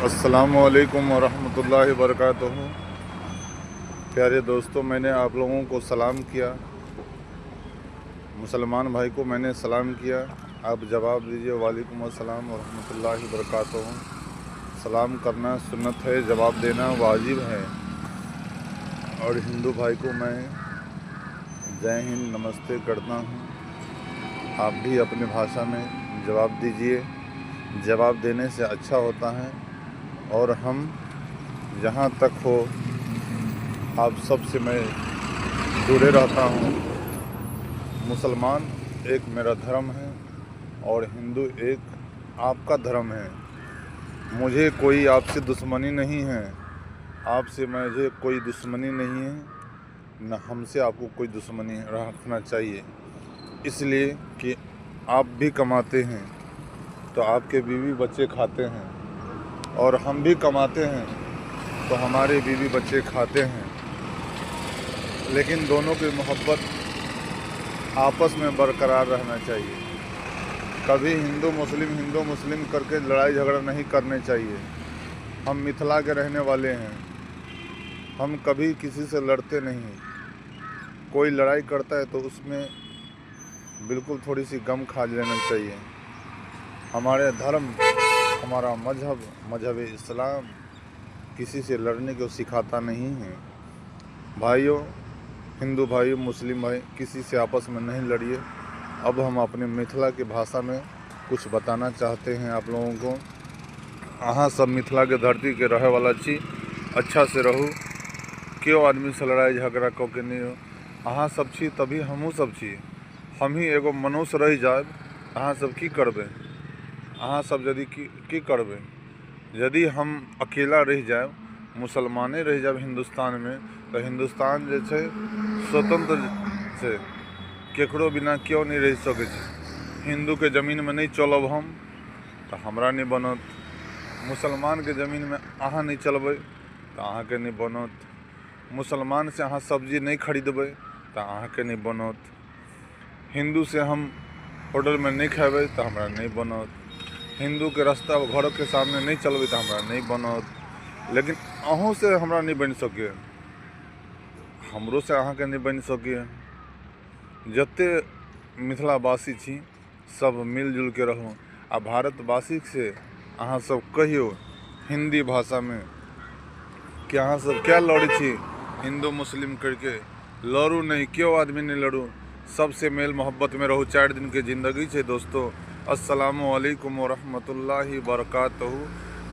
अस्सलामुअलैकुम वरहमतुल्लाहि वबरकातुहू। प्यारे दोस्तों, मैंने आप लोगों को सलाम किया, मुसलमान भाई को मैंने सलाम किया, आप जवाब दीजिए वालेकुम अस्सलाम वरहमतुल्लाहि वबरकातुहू। सलाम करना सुन्नत है, जवाब देना वाजिब है। और हिंदू भाई को मैं जय हिंद नमस्ते करता हूँ। आप भी अपनी भाषा में जवाब दीजिए, जवाब देने से अच्छा होता है। और हम जहाँ तक हो आप सब से मैं जुड़े रहता हूँ। मुसलमान एक मेरा धर्म है और हिंदू एक आपका धर्म है। मुझे कोई आपसे दुश्मनी नहीं है, आपसे मुझे कोई दुश्मनी नहीं है, न हमसे आपको कोई दुश्मनी रखना चाहिए। इसलिए कि आप भी कमाते हैं तो आपके बीवी बच्चे खाते हैं, और हम भी कमाते हैं तो हमारे बीवी बच्चे खाते हैं। लेकिन दोनों की मोहब्बत आपस में बरकरार रहना चाहिए। कभी हिंदू मुस्लिम करके लड़ाई झगड़ा नहीं करने चाहिए। हम मिथिला के रहने वाले हैं, हम कभी किसी से लड़ते नहीं। कोई लड़ाई करता है तो उसमें बिल्कुल थोड़ी सी गम खा लेना चाहिए। हमारे धर्म, हमारा मजहब, मजहब इस्लाम किसी से लड़ने को सिखाता नहीं है। भाइयों, हिंदू भाइयों, मुस्लिम भाई, किसी से आपस में नहीं लड़िए। अब हम अपने मिथिला के भाषा में कुछ बताना चाहते हैं आप लोगों को। अहाँ सब मिथिला के धरती के रहे वाला छी, अच्छा से रहू, केओ आदमी से लड़ाई झगड़ा कऽ के नहीं हो। अहाँ सब छी तभी हमहूँ सब छी। हम ही एगो मनुष्य रहि जायब, अहाँ सब की करबै? अहाँ सब यदि की करबै? यदि हम अकेला रहि जायब, मुसलमाने रहि जायब हिन्दुस्तानमे, तऽ हिन्दुस्तान जे छै स्वतन्त्र छै, केकरो बिना केओ नहि रहि सकै छै। हिन्दूके जमीनमे नहि चलब हम तऽ हमरा नहि बनत, मुसलमानके जमीनमे अहाँ नहि चलबै तऽ अहाँके नहि बनत, मुसलमानसँ अहाँ सब्जी नहि खरीदबै तऽ अहाँके नहि बनत, हिन्दूसँ हम होटलमे नहि खेबै तऽ हमरा नहि बनत, हिन्दूके रास्ता घरके सामने नहि चलबै तऽ हमरा नहि बनत। लेकिन अहूँसँ हमरा नहि बनि सकैए, हमरोसँ अहाँके नहि बनि सकैए। जतेक मिथिलावासी छी सब मिलजुलिके रहू। आ भारतवासीसँ अहाँ सब कहियौ हिन्दी भाषामे कि अहाँ सब किया लड़ै छी हिन्दू मुस्लिम करिके? लड़ू नहि, केओ आदमी नहि लड़ू, सबसे मेल मोहब्बतमे रहू। 4 दिनके जिन्दगी छै दोस्तो। अस्सलामु अलैकुम वरहमतुल्लाहि वबरकातुहू।